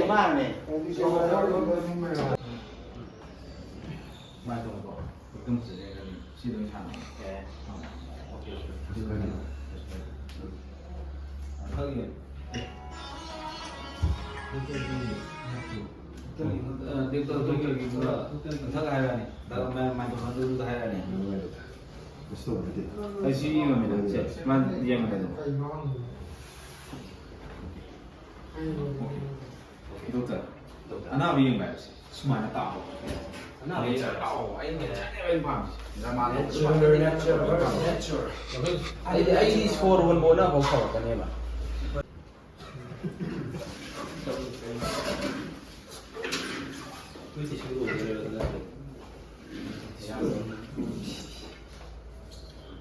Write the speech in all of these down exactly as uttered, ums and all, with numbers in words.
ꯃꯥꯅꯦ꯫ ꯁꯨꯃꯥꯏꯅ ꯇꯧꯕꯀꯣ꯫ ꯑꯗꯨꯝ ꯐꯖꯅ ꯁꯤ ꯑꯗꯨꯝ ꯁꯥꯟꯅꯧ꯫ ꯑꯦ꯫ Okay, okay. ꯈꯪꯉꯦ꯫ ꯃꯊꯛ ꯍꯥꯏꯔꯛꯑꯅꯤ꯫ ꯃꯥꯏ ꯇꯧꯅꯗꯨꯗ ꯍꯥꯏꯔꯛꯑꯅꯤ꯫ ꯑꯩ ꯁꯤ ꯌꯦꯡꯉꯝꯃꯤꯗ꯫ ꯁꯦ, ꯃꯥ ꯌꯦꯡꯉꯝꯃꯤꯗ꯫ ꯗꯣꯛꯇꯔ, ꯑꯅꯥꯕ ꯌꯦꯡꯕ ꯍꯥꯏꯕꯁꯦ ꯁꯨꯃꯥꯏꯅ ꯇꯥꯛꯑꯣ꯫ ꯑꯅꯥꯕ ꯌꯦꯡꯕ ꯍꯥꯏꯕꯁꯦ ꯇꯥꯛꯑꯣ꯫ ꯑꯩꯅ ꯍꯦꯟꯅ ꯑꯩꯅ ꯄꯥꯝꯃꯤꯁꯦ꯫ Drama nature, nature, nature. ꯑꯩꯗꯤ, ꯑꯩꯗꯤ ꯁꯣꯔ ꯍꯣꯟꯕ ꯍꯣꯠꯅꯐꯥꯎ ꯁꯥꯎꯔꯛꯀꯅꯦꯕ꯫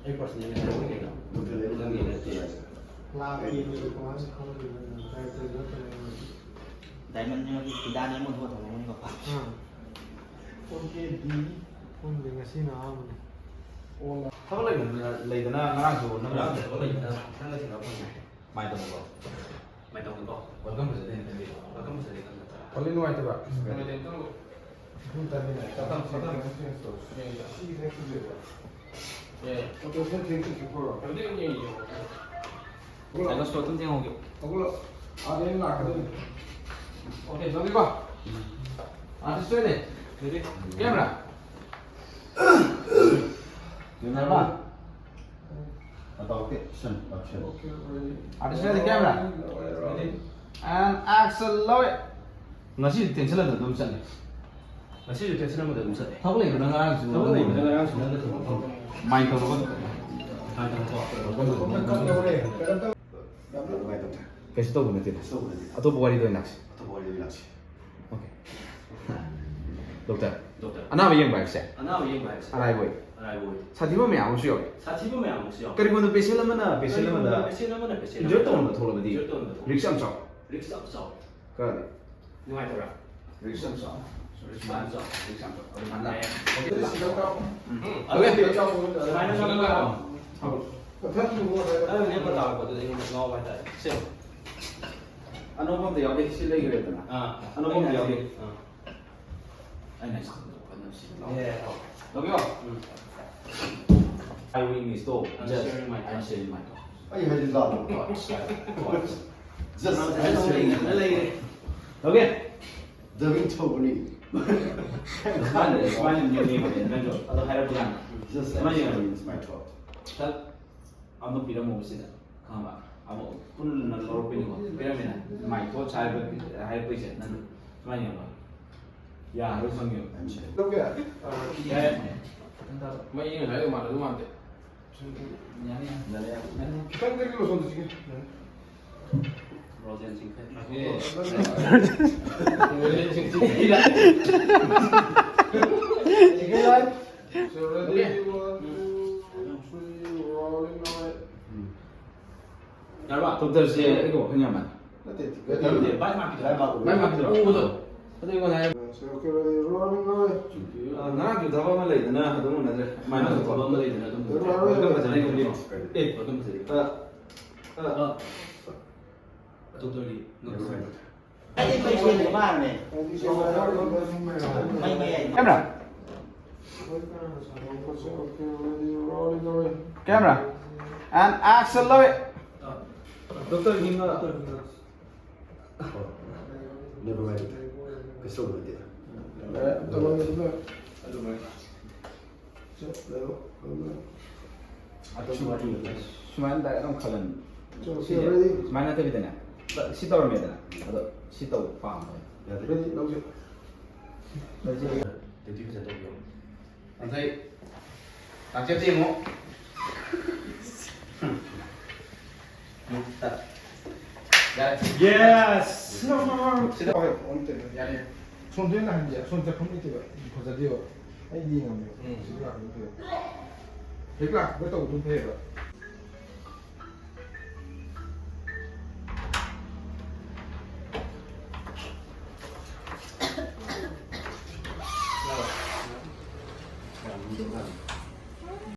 ꯑꯩ personal ꯍꯥꯏꯔꯛꯑꯣ ꯀꯩꯅꯣ? ꯅꯪꯒꯤ ꯅꯠꯇꯦ꯫ ꯂꯥꯛꯀꯦ ꯀꯃꯥꯏꯅ ꯈꯪꯗꯣꯏꯅꯣ? ꯗꯥꯏꯔꯦꯛꯇꯔ ꯅꯠꯇꯕꯅꯤꯅ꯫ ꯗꯥꯏꯃꯟꯁꯤꯅ ꯐꯤꯗꯥꯅꯤ ꯑꯃ ꯊꯣꯛꯑ ꯊꯝꯃꯝꯒꯅꯤꯀꯣ꯫ ꯑꯥ꯫ ꯈꯪꯗꯦ, ꯉꯁꯤꯅ ꯑꯍꯥꯟꯕꯅꯦ꯫ ꯊꯕꯛ ꯂꯩꯕ ꯂꯩꯗꯅ ꯉꯔꯥꯡꯁꯨ ꯅꯪ ꯉꯔꯥꯡꯁꯨ ꯊꯕꯛ ꯂꯩꯗꯅ ꯅꯪꯒ ꯊꯦꯡꯅꯕ ꯐꯪꯉꯦ꯫ ꯃꯥꯏ ꯇꯧꯕꯀꯣ꯫ ꯃꯥꯏ ꯇꯧꯕꯀꯣ꯫ Welcome ꯐꯖꯅ ꯍꯦꯟꯖꯟꯕꯤꯔꯣ꯫ Welcome ꯐꯖꯅ ꯍꯦꯟꯖꯟꯕꯤꯔꯣ꯫ ꯋꯥꯈꯜ ꯅꯨꯡꯉꯥꯏꯇꯕ? ꯅꯨꯡꯉꯥꯏꯇꯦ, ꯑꯝꯇꯪ ꯇꯞꯅ, ꯇꯞꯅ, ꯇꯞꯅ꯫ ꯌꯥꯏ, ꯌꯥꯏ꯫ ꯁꯤ ꯈꯤꯇꯪ ꯊꯤꯟꯕꯤꯔꯛꯑꯣ꯫ ꯌꯥꯏ, ꯌꯥꯏ꯫ ꯑꯣꯇꯣꯁꯦ ꯊꯦꯡ ꯊꯦꯡ ꯊꯣꯛꯈ꯭ꯔꯣ꯫ ꯍꯧꯖꯤꯛ ꯑꯗꯨꯝ ꯌꯦꯡꯉꯤꯁꯦ꯫ ꯍꯧꯒꯠꯂꯣ꯫ ꯗꯥꯏꯅꯣꯁꯣꯔ ꯑꯗꯨꯝ ꯊꯦꯡꯍꯧꯒꯦ꯫ ꯍꯧꯒꯠꯂꯣ꯫ ꯑꯥꯗ ꯑꯩꯅ ꯂꯥꯛꯀꯗꯣꯏꯅꯤ꯫ ꯑꯣꯀꯦ, ꯆꯪꯉꯦꯀꯣ? ꯑꯥꯔꯇꯤꯁ ꯂꯣꯏꯅꯦ꯫ Ready? Camera꯫ Camera꯫ About action, action. Artist ready, camera. And action, ꯂꯧꯔꯦ꯫ ꯉꯁꯤꯗꯤ tension ꯑꯃꯗ ꯑꯗꯨꯝ ꯆꯠꯂꯦ꯫ ꯉꯁꯤꯁꯨ tension ꯑꯃꯗ ꯑꯗꯨꯝ ꯆꯠꯂꯦ꯫ ꯊꯕꯛ ꯂꯩꯕꯅ ꯉꯔꯥꯡꯁꯨ ꯊꯕꯛ ꯂꯩꯕꯅ ꯉꯔꯥꯡꯁꯨ ꯅꯪꯒ ꯊꯕꯛ ꯇꯧꯕ꯫ ꯃꯥꯏꯟ ꯇꯧꯔꯒ꯫ ꯃꯥꯏꯟ ꯇꯧꯔꯒ꯫ ꯀꯩꯁꯨ ꯇꯧꯕ ꯅꯠꯇꯦꯗ꯫ ꯀꯩꯁꯨ ꯇꯧꯕ ꯅꯠꯇꯦ꯫ ꯑꯇꯣꯞꯄ ꯋꯥꯔꯤꯗ ꯑꯣꯏꯅ ꯂꯥꯛꯁꯤ꯫ ꯑꯇꯣꯞꯄ ꯋꯥꯔꯤꯗ ꯑꯣꯏꯅ ꯂꯥꯛꯁꯤ꯫ Okay꯫ Doctor, doctor. ꯑꯅꯥꯕ ꯌꯦꯡꯕ ꯍꯥꯏꯕꯁꯦ ꯑꯅꯥꯕ ꯌꯦꯡꯕ ꯍꯥꯏꯕꯁꯦ ꯑꯔꯥꯏꯕ ꯑꯣꯏ꯫ ꯑꯔꯥꯏꯕ ꯑꯣꯏ꯫ ꯁꯥꯊꯤꯕ ꯃꯌꯥꯝ ꯑꯃꯁꯨ ꯌꯥꯎꯏ꯫ ꯁꯥꯊꯤꯕ ꯃꯌꯥꯝ ꯑꯃꯁꯨ ꯌꯥꯎꯏ꯫ ꯀꯔꯤꯒꯨꯝꯕ patient ꯑꯃꯅ patient ꯑꯃꯗ ꯀꯔꯤꯒꯨꯝꯕ patient ꯑꯃꯅ patient injure ꯑꯃꯗ ꯇꯧꯔꯝꯕ ꯊꯣꯛꯂꯕꯗꯤ injure ꯇꯧꯔꯝꯕ ꯊꯣꯛꯂꯕꯗꯤ risk ꯌꯥꯝ ꯆꯥꯎꯏ꯫ Risk ꯌꯥꯝ ꯆꯥꯎꯏ꯫ ꯈꯔꯗꯤ꯫ ꯅꯨꯡꯉꯥꯏꯇꯕ꯭ꯔꯥ? Risk ꯌꯥꯝ ꯆꯥꯎꯏ꯫ Risk ꯌꯥꯝ ꯆꯥꯎꯏ꯫ Risk ꯌꯥꯝ ꯆꯥꯎꯏ꯫ ꯑꯗꯨ ꯃꯥꯅ ꯑꯦ꯫ Okay꯫ ꯎꯝ꯫ ꯑꯗꯨ ꯑꯗꯨ ꯁꯨꯃꯥꯏꯅ ꯅꯪꯅ ꯃꯊꯪꯒꯤ ꯃꯣꯠ ꯍꯥꯏꯔꯣ꯫ ꯅꯪꯅ ꯂꯦꯞꯄ ꯇꯥꯔꯛꯄꯗꯨꯗ ꯑꯩꯉꯣꯟꯗ ꯉꯥꯎꯕ ꯍꯥꯏꯇꯥꯔꯦ꯫ ꯁꯦ꯫ ꯑꯅꯧꯕ ꯑꯝꯇ ꯌꯥꯎꯗꯦ, ꯁꯤ ꯂꯩꯈ꯭ꯔꯦꯗꯅ꯫ ꯑꯥ꯫ ꯑꯅꯧꯕ ꯑꯝꯇ ꯌꯥꯎꯗꯦ꯫ ꯑꯥ꯫ ꯑꯩꯅ ꯁꯤ ꯈꯟꯕꯗꯣ ꯐꯖꯅ ꯁꯤ ꯂꯧ꯫ Yeah. ꯂꯧꯒꯦꯔꯣ? Um. I win is though, I'm just, sharing my I'm thoughts. sharing my thoughts. ꯑꯩ ꯍꯥꯏꯖꯤꯜꯂꯛꯑꯕ꯫ Thoughts, thoughts. Just I'm answering. sharing. ꯂꯩꯔꯦ꯫ ꯂꯧꯒꯦ? Drawing ꯇꯧꯕꯅꯤ꯫ ꯃꯥꯅ ꯁꯨꯃꯥꯏꯅ ꯅꯦꯝꯅꯦꯝꯕꯅꯦ, ꯅꯪꯁꯨ ꯑꯗꯣ ꯍꯥꯏꯔꯛꯄ ꯀꯥꯟꯗ꯫ Just ꯁꯨꯃꯥꯏꯅ answering ꯌꯦꯡꯉꯣ꯫ Is my thought. ꯁꯛ ꯑꯃ ꯄꯤꯔꯝꯃꯣꯕ ꯁꯤꯗ꯫ ꯈꯪꯉꯕ? ꯑꯃ ꯄꯨꯟꯅ ꯂꯧꯔꯛꯄꯩꯅꯤꯀꯣ꯫ ꯄꯤꯔꯝꯃꯤꯅ꯫ My thoughts ꯍꯥꯏꯔꯛꯄ-, ꯍꯥꯏꯔꯛꯄꯩꯁꯦ ꯅꯪ ꯁꯨꯃꯥꯏꯅ ꯌꯦꯡꯉꯣ꯫ ꯌꯥꯔꯣꯏ ꯈꯪꯉꯦꯕ꯫ ꯂꯧꯒꯦ? ꯌꯥꯏ꯫ ꯃꯣꯏ ꯏꯅꯦ ꯍꯥꯏꯔꯒ ꯃꯥꯟꯅꯗꯧ ꯃꯥꯟꯗꯦ꯫ ꯌꯥꯅꯤ, ꯌꯥꯅꯤ꯫ ꯌꯥꯅꯤ, ꯌꯥꯅꯤ꯫ ꯈꯤꯇꯪ ꯀꯩꯅꯣ ꯁꯣꯝꯗ ꯆꯤꯡꯉꯦ꯫ ꯔꯣꯖꯦꯟ ꯆꯤꯡꯈꯠ꯫ Chicken line. So ready, one, two, three, rolling on it. ꯌꯥꯔꯕ? ꯗꯣꯛꯇꯔꯁꯦ ꯑꯩꯒ ꯋꯥꯈꯜ ꯌꯥꯝ ꯃꯥꯟꯅꯩ꯫ ꯅꯠꯇꯦ, ꯅꯠꯇꯦ, ꯚꯥꯏ ꯃꯥꯔꯛꯀꯤꯗꯣ꯫ ꯚꯥꯏ ꯃꯥꯔꯛꯀꯤꯗꯣ꯫ ꯚꯥꯏ ꯃꯥꯔꯛꯀꯤꯗꯣ꯫ ꯎꯕꯗꯣ꯫ ꯑꯗꯨ ꯑꯩꯉꯣꯟꯗ ꯍꯥꯏꯔꯦ꯫ So, okay, ready, rolling on it. ꯑ, ꯉꯔꯥꯡꯒꯤ ꯊꯕꯛ ꯑꯃ ꯂꯩꯗꯅ ꯑꯗꯨꯝ ꯎꯅꯗ꯭ꯔꯦ꯫ ꯃꯥꯏꯅ ꯊꯕꯛ ꯑꯃ ꯂꯩꯗꯅ ꯑꯗꯨꯝ ꯎꯅꯗ꯭ꯔꯦ꯫ ꯌꯥꯔꯣꯏ, ꯌꯥꯔꯣꯏ, ꯋꯥꯈꯜ ꯐꯖꯅ ꯌꯦꯡꯉꯣ꯫ ꯑꯦ, ꯋꯥꯈꯜ ꯐꯖꯅ ꯌꯦꯡꯉꯣ꯫ ꯑ, ꯑ, ꯑ꯫ ꯗꯣꯛꯇꯔꯒꯤ ꯅꯣꯠꯁ꯫ ꯑꯩꯗꯤ ꯃꯩ ꯁꯦꯝꯕ ꯃꯥꯟꯕꯅꯦ꯫ ꯃꯩ ꯃꯌꯥꯏ꯫ Camera. Camera. And action, ꯂꯧꯏ꯫ ꯗꯣꯛꯇꯔꯒꯤ ꯅꯣꯠꯁ꯫ Never mind. ꯀꯩꯁꯨ ꯇꯧꯕ ꯅꯠꯇꯦꯗ꯫ ꯁꯨꯃꯥꯏꯅ direct ꯑꯗꯨꯝ ꯈꯜꯂꯅꯤ꯫ So, ꯁꯤ okay, ready? ꯁꯨꯃꯥꯏꯅ ꯅꯠꯇꯕꯤꯗꯅꯦ꯫ ꯁꯤ ꯇꯧꯔꯝꯃꯦꯗꯅ꯫ ꯑꯗꯣ ꯁꯤ ꯇꯧꯕ ꯄꯥꯝꯕ꯫ Ready? ꯂꯧꯁꯤ꯫ Duty ꯐꯖꯅ ꯇꯧꯕꯤꯌꯣ꯫ ꯑꯗꯩ ꯇꯥꯛꯆꯠꯇꯦ ꯑꯃꯨꯛ꯫ ꯌꯥꯔꯦ꯫ Yes! ꯁꯤꯗ꯫ ꯍꯣꯏ, ꯑꯣꯟ ꯇꯧꯔꯦ꯫ ꯌꯥꯔꯦ꯫ ꯁꯣꯝꯗ ꯑꯣꯏꯅ ꯍꯟꯒꯦ꯫ ꯁꯣꯝ ꯆꯠꯐꯝ ꯂꯩꯇꯦꯕ꯫ ꯐꯖꯗꯦꯕ꯫ ꯑꯩ ꯌꯦꯡꯉꯝꯃꯦꯕ꯫ ꯎꯝ꯫ ꯁꯤꯗ ꯂꯥꯛꯄꯗꯨ ꯐꯩꯕ꯫ ꯍꯦꯛ ꯂꯥꯛꯄꯒ ꯇꯧꯕꯗꯨ ꯐꯩꯌꯦꯕ꯫